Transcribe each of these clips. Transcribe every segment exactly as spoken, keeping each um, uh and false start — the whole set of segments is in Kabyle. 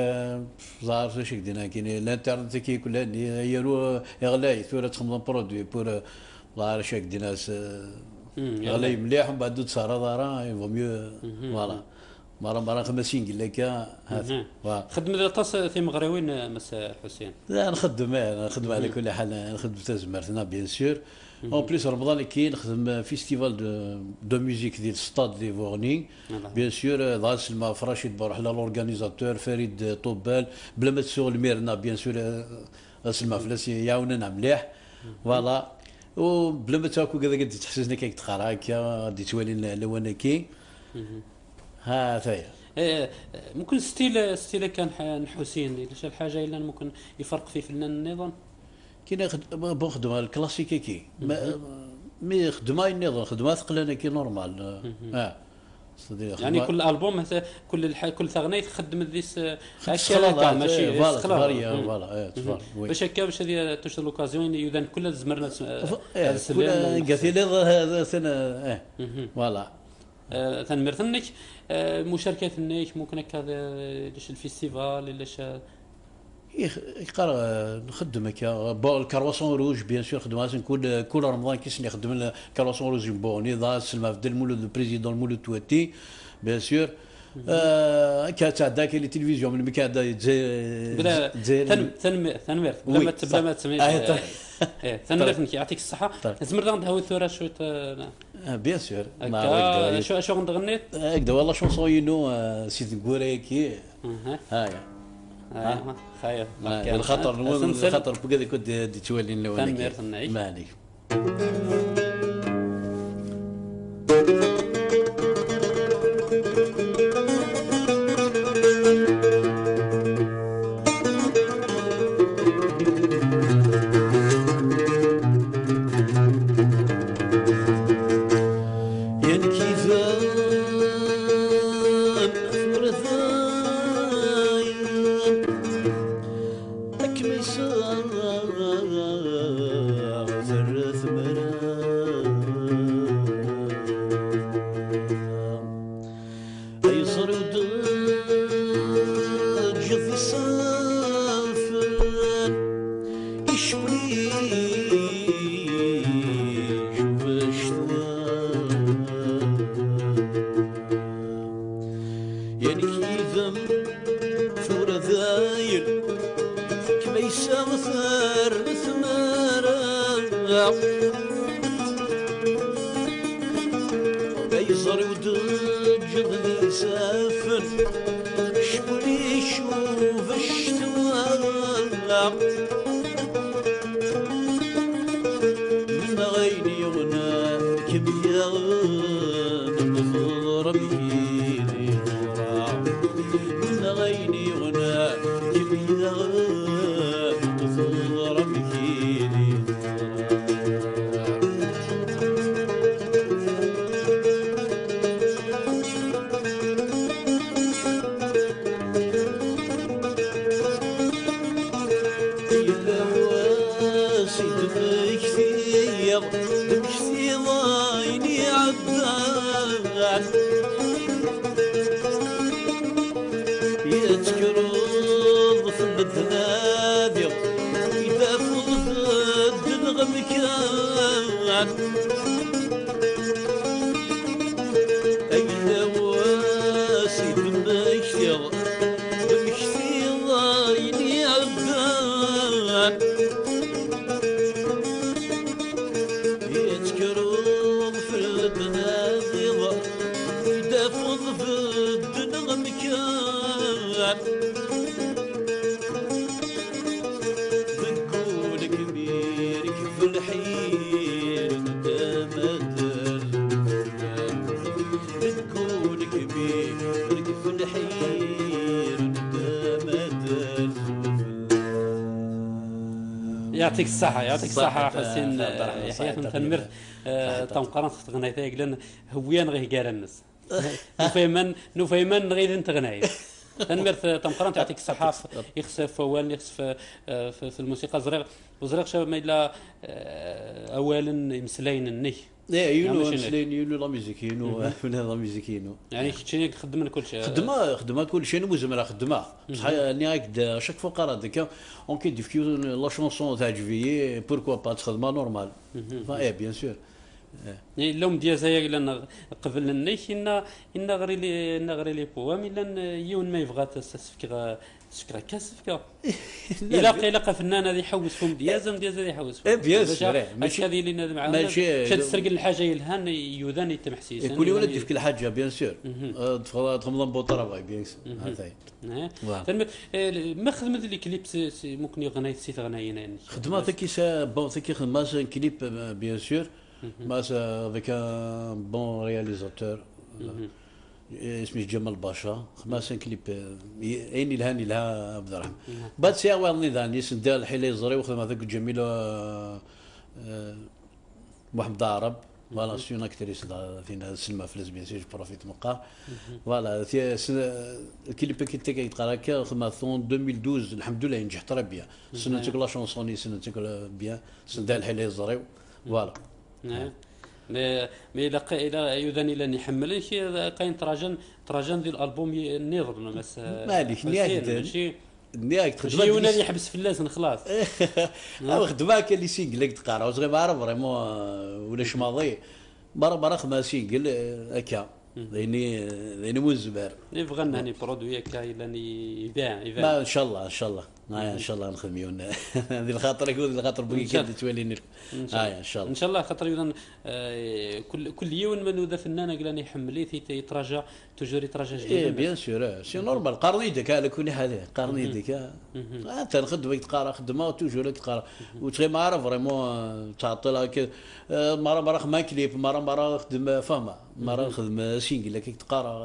Ẓer acu ak-d-nnan kini, l'internet-agi kul-ani, yaru, iɣlay, tura txedmeḍ produit pour, ẓer acu ak-d-nnan s-, Hmm, iɣlay mliḥ, mbaɛd ur tesɛerraḍ ara, il vaut mieux, voilà. Mara, mara xdem single akka, hat. Voilà. Xedmet aṭas timeɣriwin, Mass Ḥusin. La, nxeddem, eh, nxeddem ɛla kulli ḥal, nxeddem tazmert-nneɣ, bien sûr. En plus, Remḍan-agi nexdem festival de, de musique di le stade di Vorni. Bien sûr, eh, dɣa selma ɣef Rachid Borḥla, l'organisateur, Farid, eh, Ṭubbal, bla ma tsuɣ lmir-nneɣ, bien sûr, eh, ad selma fell-as, iɛawen-aneɣ mliḥ. Voilà. U bla ma tsuɣ akk wigad-agi d-ittḥessisen akka, i yettqara akka, d-ittwalin lawan-agi. Ha, taya. Eh, ممكن ستيل، ستيل كان ح-، نحوسين، إلا شي حاجة إلا ممكن يفرق في فنان نظن؟ كاين خد-، بون خدمة الكلاسيكيكي. ما، مي خدمة نظن، خدمة ثقلانة كي نورمال. اه. صديق، يعني ما كل ألبوم مثلا، كل الح-، كل ثغنية تخدم ذيس، آه، خدش أشياء خلاص، هكا، آه، ماشي إيه، فوالا، سخلاص. فاريا، فوالا، إيه، تفاريا، وي. باش هكا، باش هذه توصل لوكازيون، إذا كل الزمرنا س-، آه، ف-، إيه، هذا كل السلام قاتل هذا، هذا سنة، إيه. فوالا. آه، تنميرت نك، آه، مشاركات نك، ممكن هكا، آه، لاش الفيستيفال، لاش، آه، يخ-، يقرا، آه، نخدم هكا. بون، الكرواسون روج، بيان سور، خدمة كل، كل رمضان كيسني يخدم الكرواسون روج بون، إذا سلمى عبد المولود، البريزيدون المولود تواتي، بيان سور. آه، هكا تعدى كاين لي تلفزيون من مكان هذا يتزي-، بلا تزي-، تنم-، تنم-، تنميرت، بلا وي، ما ت-، بلا صح. ما تسميت، آه، آه، تنميرت نك، يعطيك الصحة. تنميرت غندهوي ثورة شوية، آه، آه، بيان سور. هكا، شو، شو غنغني؟ هكذا والله شونسون ينو، آه، سي تنكوريكي. هايا. هايا، خير. هايا، الخطر نون، الخطر بقى كنت دي توالين لو تنميرت نعيش. ما عليك. Yenkizen tura dayen, akken ma yesɛa terra tmara. Ay ẓer-d ǧǧet isafen, icewwel-ik bac twala. Yenk yid-m tura dayen, kma yesɛa terret mara. Ay ẓer-iw d-ǧǧeḍ d isafen, cewwel icub ccetwa. Mennaɣ ayen yuɣen kem yaɣen, teẓrem kili tura. Mennaɣ ayen yuɣen kem yaɣen, teẓrem kili tura. Yella wass i d-mmektiɣ, d-mmektiɣ ayen iɛeddan. Yettkreḍ f medden adiɣ, i d-afeḍ bedden ɣ-, mkan. Ayla wass i d-mmektiɣ, d-mmektiɣ ayen iɛeddan. Yettkreḍ f medden adiɣ, i d-afeḍ bedden ɣ-, mkan. Deg ul-ik mi rekf lḥir n tama d azuflan. Deg ul-ik mi rekf lḥir n tama d azuflan. يعطيك الصحة، يعطيك الصحة حسين، آه، يحيى، tanemmirt. آه، tameqqrant ɣef teɣnayt-agi yellan hewwi-aneɣ ihgaren-nnes. Nufa iman, nufa iman-nneɣ yid-n teɣnayt. Tanemmirt, eh, tameqqrant, يعطيك الصحة. Ixsef wawal, ixsef, eh, f-, f-, الموسيقى. Ẓriɣ, ur ẓriɣ ca ma yella, eh, awalen, imeslayen-nnek. Eh, inu, ameslayen inu, la musique inu, la musique inu. Yeɛni keččini i ixeddmen kullec. Xeddmeɣ, xeddmeɣ kullec, inu zemreɣ xeddmeɣ. Bṣeḥ, nniɣ-ak-d, chaque fois qqareɣ-d akka, on k-id-yefk yiwen la chanson teɛǧeb-iyi, pourquoi pas, ad tt-xedmeɣ normal. Enfin, eh, bien sûr. Eh. Yella umedyaz-aya yellan qbel-nnek, inna, inna ɣri les, inna ɣri les poèmes, yellan, eh, yiwen ma yebɣa ad as-fkeɣ, eh, Sefk-, akka sefk-, ilaq, ilaq afennan ad iḥewwes f umedyaz, amedyaz ad iḥewwes f... Eh, bien sûr, eh, mačči akka ad ilin ad mɛawnen, mačči, mačči ad d-sergen lḥaǧa yelhan i yudan i temḥsisin, kul yiwen ad d-yefk lḥaǧa, bien sûr. Eh, txedmeḍ un bon travail, bien sûr. Voilà. Tanemmirt. Eh, ma xedmet les clips, si, si, mukni ɣnayt si teɣnayin-nnek. Xedmeɣ tagi sa, bon, tagi xedmeɣ un clip, eh, bien sûr. Mas, eh, avec un bon réalisateur. Isem-is Ǧamal Baca, xedmeɣ-as un clip, eh, ayen yelhan yelha, Abderrahman. Bad sɛiɣ wayeḍ-nni daɣen, yessendiɣ lḥila yeẓri-w, xedmeɣ-t akked Ǧamil, eh, eh, Muḥemmed Aɛrab. Voilà, c'est une actrice, la, tin, selma fell-as, bien sûr, je profite meqqar. Voilà, ti-, s-, clip-agi, tagi, teqqar akka, xedmeɣ-t en deux mille douze, lḥemdullah, yenǧeḥ très bien. Ssnen-tt akk la chanson-nni, ssnen-tt akk bien, sendiɣ lḥila yeẓri-w. Voilà. Mais, mais ilaq, ila, yudan ilan iḥemmel-ik, ayen trajan, trajan di l'album nniḍen, mas, maɛlic, nniɣ-ak-d, mačči, nniɣ-ak-d, mačči yiwen ad yeḥbes fell-asen, xlaṣ. Aw, xedmeɣ akka les singles i k-d-qqareɣ, ur ẓriɣ ara vraiment, euh, ulac maḍi. Mara, mara xedmeɣ single, euh, akka. D ayen i, d ayen i mu nezmer. Ibɣa nnan produit akka yellan i-, iban, iban. Ma, ncallah, ncallah. Ah, ncallah nexdem yiwen. Di lxaṭer-ik, di lxaṭer n wigi kan d-ttwalin. Ah, ncallah. Ncallah, xaṭer yudan, eh, kul, kul yiwen ma nuda fennan aglan iḥemmel-it, yet-, yetraja, toujours yetraja jdid. Eh, bien sûr, eh, c'est normal. Qqaren-iyi-d akka, ala kul ḥal, eh, qqaren-iyi-d akka. Ah, ta nxeddem, ak-d-qqareɣ, xeddmeɣ, toujours ak-d-qqareɣ. Ur ttɣim ara vraiment, eh, ttɛeṭṭileɣ akka. Eh, mara, mara xedmeɣ clip, mara, mara xedmeɣ, eh, fehmeɣ. Mara nexdem, eh, single, akka i k-d-qqareɣ.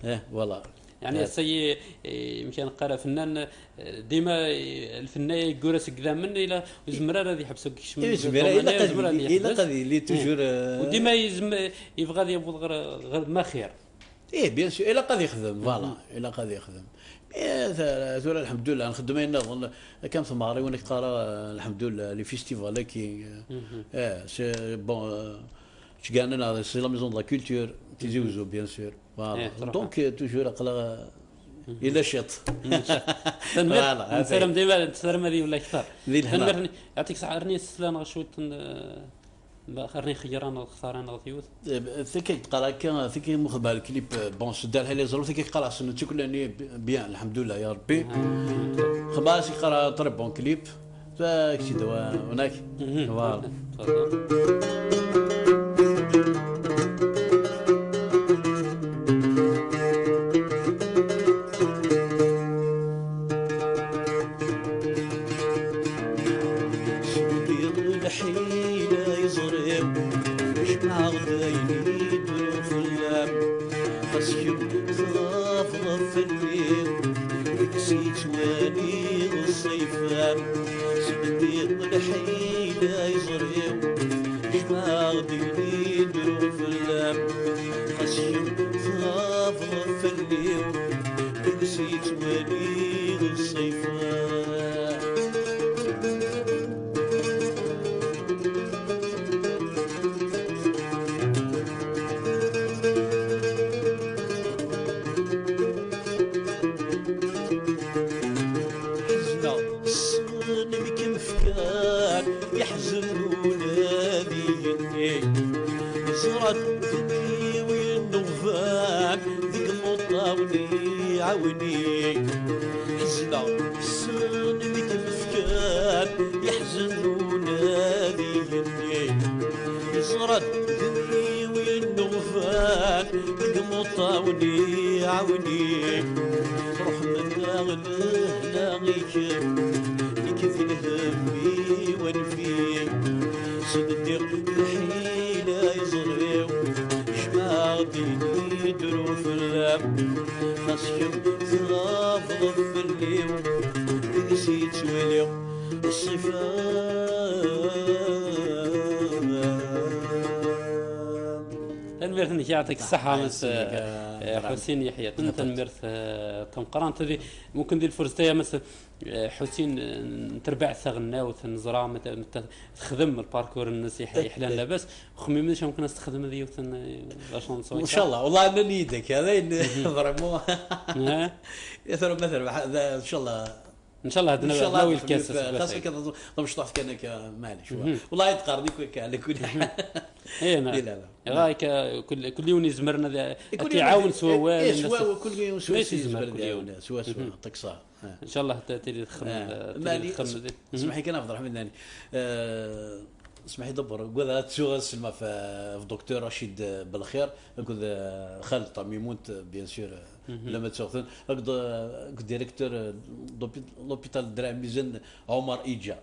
Eh, voilà. Yeɛni ass-agi, eh, amek ara neqqar, afennan, eh, dima, eh, lfenna yeggura seg idammen, ila ur yezmer ara ad yeḥbes akk kecmen. Ur yezmer, ilaq ad yili, ilaq ad yili toujours, eh, u dima yezm-, yebɣa ad yaweḍ ɣer, ɣer ma xir. Eh, bien sûr, ilaq ad yexdem, voilà, ilaq ad yexdem. Eh, ta-, tura, lḥemdullah, nxeddem ayen nniḍen, akka am tmeɣriwin i k-qqareɣ, eh, lḥemdullah, les festivals-agi, eh, eh, c'est bon, eh, ttganen, c'est la maison de la culture, Tizi Ouzou, bien sûr. Voilà. Donc, euh, toujours aql-aɣ, euh, yella ciṭ. Tanemmirt. Voilà, nessaram dima, nessaram ad yewla akter. Di lehna. Tanemmirt. Yeɛṭik ṣṣeḥḥa, rni slan ɣer cwiṭ n, eh, rni xeyran neɣ xtaran neɣ yiwet. Eh, tagi i d-qqar akka, tagi mu xedmeɣ lklip, eh, bon, sedda lḥila yeẓru, tagi i qqareɣ ssnen tikwellan-nni bien, lḥemdullah, ya Rebbi. Xedmeɣ-as i qqareɣ très bon clip. Fa-, kečč d wa-, unak? Voilà. Tfadal. Sliɣ lḥila yeẓri-w, jemɛeɣ-d ayen i d-ufella. Xas kemm tɣafleḍ fell-i, deg-s yettwali ṣṣifa. Sbeddiɣ lḥila yeẓri-w, jemɛeɣ-d ayen i d-ufella. Xas kemm tɣafleḍ fell-i, deg-s yettwali ṣṣifa. Ḥezneɣ ssnen mi kem-fkan, yeḥzen ula d igenni. Yeẓra-t d nniwi n uɣban, deg imuṭṭawen iɛawni. Ḥezneɣ ssnen mi kem-fkan, yeḥzen ula d igenni. Yeẓra-t d nniwi n uɣban, deg imuṭṭawen iɛawni. Ruḥ mennaɣ lehna i kemm, nekk di lhemm-iw anef-iyi. Sbeddiɣ lḥila yeẓri-w, jemɛeɣ-d ayen i d-ufella. Xas kemm tɣafleḍ fell-i, deg-s yettwali ṣṣifa. Tanemmirt-nnek, yeɛṭik ṣṣeḥḥa, ah, mas, eh, Eh, Ḥusin Yeḥya, tanemmirt, eh, tameqqrant. Mumkin di lfursa-ya, mas, eh, Ḥusin, eh, nterbeɛ taɣennawt, neẓra meta, meta texdem lparkur-nnes yeḥlan labas. Xemmimen acu mumkin ad s-texdem d yiwet n, eh, la chanson. Inchallah, والله أنا نيدك هذا vraiment. Tura ma terbeḥ, إن شاء الله. Inchallah, هاد إن شاء الله ناوي الكاس. خاصة كذا، طب شطحت كأنك، معليش. والله يتقارني كويك على كل حال. إيه، نعم. لا، لا. غايك كل، كل يوم يزمرنا ذا، كل يوم تعاون سوا. إيه، سوا، كل يوم سوا، يزمر كل يوم. سوا، سوا، يعطيك الصحة. إن شاء الله تاتي لي تخمم، آه، تاتي لي تخمم. اسمح لي كان عبد الرحمن ناني. آه، اسمح لي دبر، قول هاد سوا السلمى في، في دكتور رشيد بالخير، قول، آه، خالد طميمونت، بيان سور، آه، لما تسوقتن، قد، قد ديريكتور، آه، دوبي-، لوبيتال دراع ميزان عمر إيجا.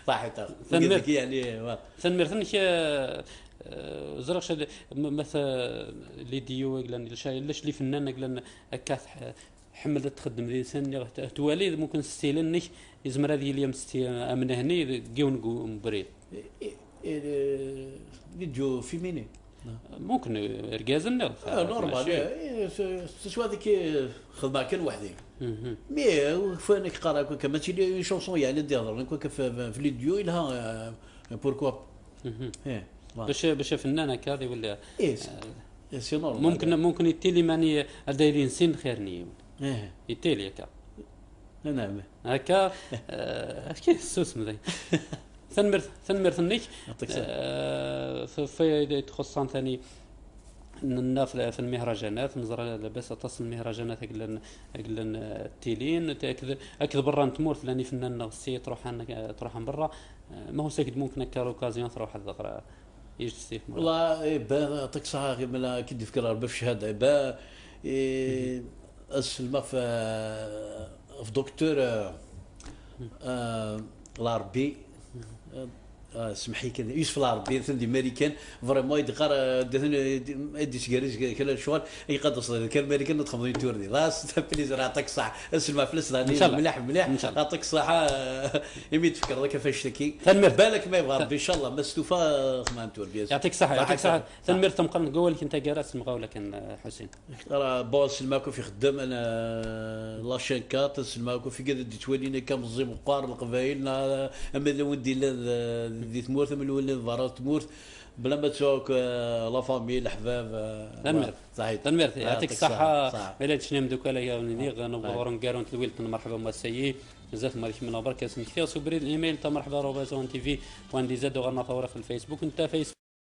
صحيح، صح. Tanemmirt. يعني، tanemmirt-nnek, eh, eh, ẓriɣ cad-, m-, ma ta-, les duos i yellan, ulac, ulac les fennanen i yellan akka tḥ-, tḥemmel ad txeddem d insan, niɣ t-, twali, mumkin style-nnek yezmer ad yili am sti-, am Nehni deg yiwen n ubrid. إيه، إيه، إيه، les duos féminins. ممكن irgazen, niɣ normal, mačči. إيه، س-، س-، سوا ذيك خدمة كان وحدي. Mais وفانك قرا كون كما تيلي une chanson يعني دي هضر كون في، في les duos لها، آه، pourquoi. إيه، voilà. باش، باش فنان هكا يولي، إيه، c'est normal. ممكن، ممكن يتيلي ماني دايرين سين خير نيو. إيه. يتيلي هكا. نعم. هكا، آه، كيف السوس مذي. Tanemmirt, tanemmirt-nnek. يعطيك الصحة. آه، في، في تخصصان ثاني، ننا في، في المهرجانات، نزرع لاباس أطاس المهرجانات أقلن، أقلن، آه، التيلين، أكد، أكد برا نتمورت لاني فنان نغسي تروح عن، آه، تروح عن برا. آه، ما هو ساكت ممكن أكا l'occasion تروح الذكرى. يجد ستيف مراد. والله، إيه، با-، يعطيك الصحة، غير ملا كي ديفكر ربي في الشهادة، با-، إيه، السلمى في، في دكتور، آه، آه، العربي. آه، آه، سمحي كان يوسف العربي، ثم دي ماريكان، فريمون يدقر، آه، دي، دي، دي سكاريز كلا الشغل، يقدس كان ماريكان ندخل من تورني. لا، ست بليزر، يعطيك الصحة. السلمى فلس، إن شاء الله. مليح، مليح. إن شاء الله. يعطيك الصحة. آه، يمي تفكر ذاك فاش تكي. Tanemmirt. بالك ما يبغى ربي، إن شاء الله، ما استوفى خمان تور، بيان سور. يعطيك الصحة، يعطيك الصحة. Tanemmirt tameqqrant deg wawal-ik n taggara, semɣawla kan, eh, Ḥusin. راه بون، سلماكو في خدام، انا لاشين كات، سلماكو في قاعد تولينا كمزي مقار القبايل، نا-، اما لو ندي لا-، دي ثمورت، اما لو ندي برا ثمورت، بلا ما تسوق، آه، لا فامي، الاحباب، آه، Tanemmirt. صحيح. Tanemmirt، يعطيك الصحة. صح. بلا تشنيم دوكا لا يا وليدي، صح. نوض صح. ورا نكارونت الويلت، مرحبا مسيي. بزاف مالك من برك اسمك فيها، سوبري الايميل، تا مرحبا روبازون تي في، وعندي زاد غير نطورة في الفيسبوك، انت فيسبوك.